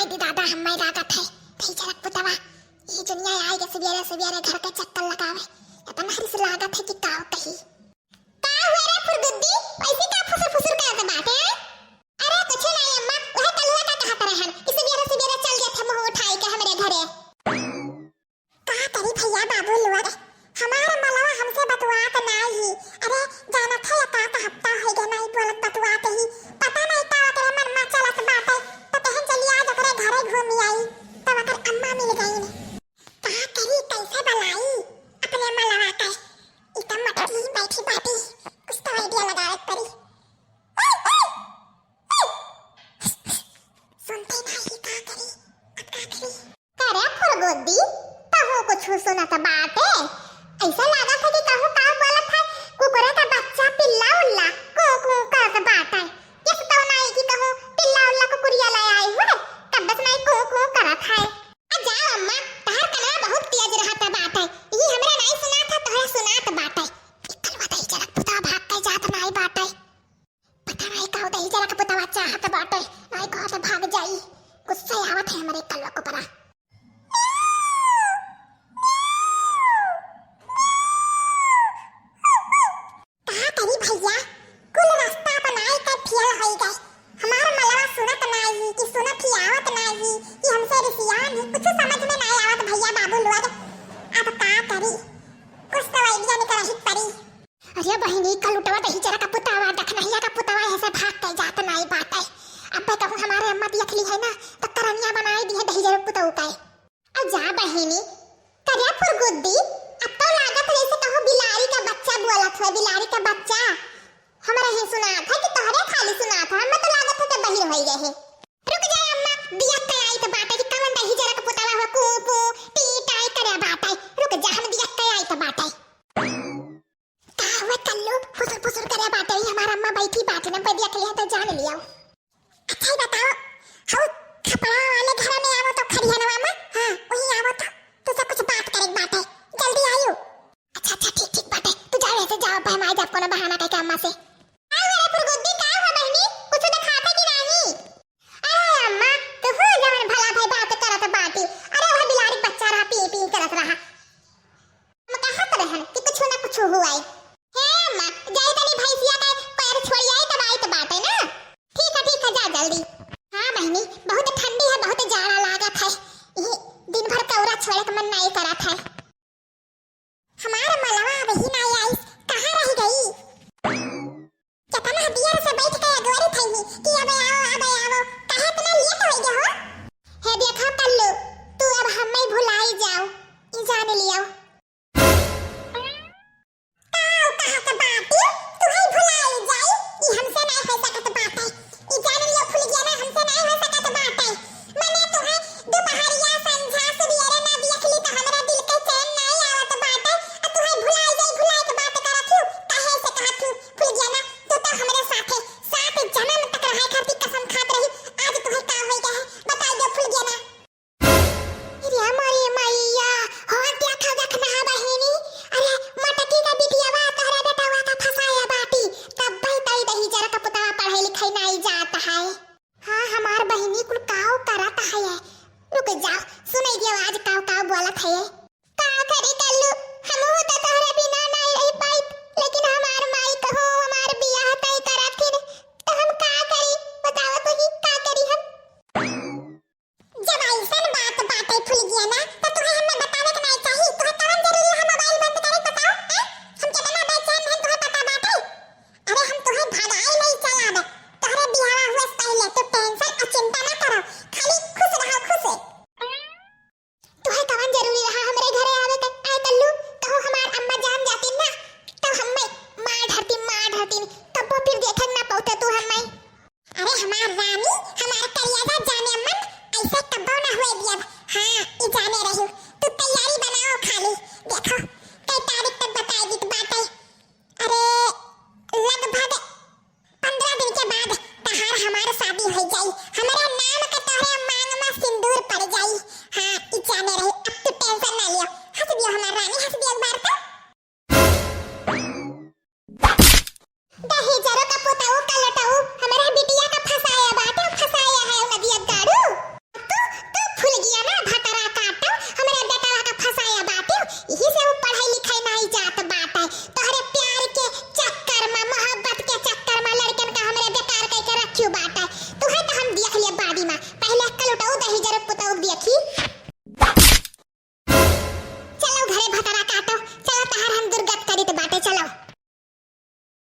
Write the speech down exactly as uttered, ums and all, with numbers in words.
ए दी दादा, हम्मै लागत है, दहिजरा क पुतवा ई जुनिया आइ के सुबेरे सुबेरे घर के चक्कर लगावे। एतना हरिस लागत है कि काव कही। का हुआ रे फुरगुद्दी, ऐसी का फुसुर फुसुर करत बाटे, हैं? अरे कुछ नाई अम्मा, वह कलुआ का कहत रहन कि सुबेरे सुबेरे चल जात है मुँह उठाई के हमरे घरे। का करी भैया बाबू लोग, हमार मलवा हमसे बतुआत नाई ही। अरे जानत है का, का हफ्ता होइ गए नाई बोलत बतुआत ही। पता नाई का ओकरे मन मा चलत बाटे, तो कहन चली आज ओकरे घरे घूमी आई, तो ओकर अम्मा मिल गईन। का करी, कैसे बलाई अपने मलवा के? ई तो मटकी बैठी बाटी, कुछ तो idea लगावे के पड़ी। सुनते नाई, का करी, अब का करी? करे फुरगुद्दी, तहू कुछ सुनत बाटे? ऐसा लागत है कि कहूँ का बोलत है, कुकुरे का बच्चा पिल्ला उल्ला कू कू करत बाटे। किस तो नाई कि कहूँ पिल्ला उल्ला कुकुरिया ले आई हुए, तब बस नाई कू कू करत है। आ जा अम्मा, तहार कनवा बहुत तेज रहत बाटे, ई हमरा नाई सुनात है, तोहरा सुनात बाटे। ई कलुआ दहिजरा क पुतवा भाग के जात नाई बाटे। पता नाई का दहिजरा क पुतवा चाहत बाटे, नाई कहाँ से भाग जाई। गुस्सा आवत है हमरे कलुआ के ऊपरा। का करी भैया, कुल रास्ता अपनाई के फेल होई गए। हमार मलवा सुनत नाई कि सुनत ही आवत नाई कि हमसे रिसियान ही, कुछ समझ में नाई आवत भैया बाबू लोग। अब का करी, कुछ तो idea निकलही पड़ी। अरे बहिनी, कलुटवा दहिजरा क पुतवा, दखनहिया क पुतवा ऐसे भाग के जात नाई बाटे। अब्बे कहूँ हमारे अम्मा देखली है ना, तो करनिया बनाई दी है दहिजरा क पुतवा के। आ जा बहिनी, करे फुरगुद्दी, अब तो लागत है जैसे कहूँ बिलारी का बच्चा बोलत है, बिलारी का बच्चा। हमरा ही सुनात है कि तोहरे खाली सुनात है, हमें तो लागत है कि बहिर होई गए है। रुक जा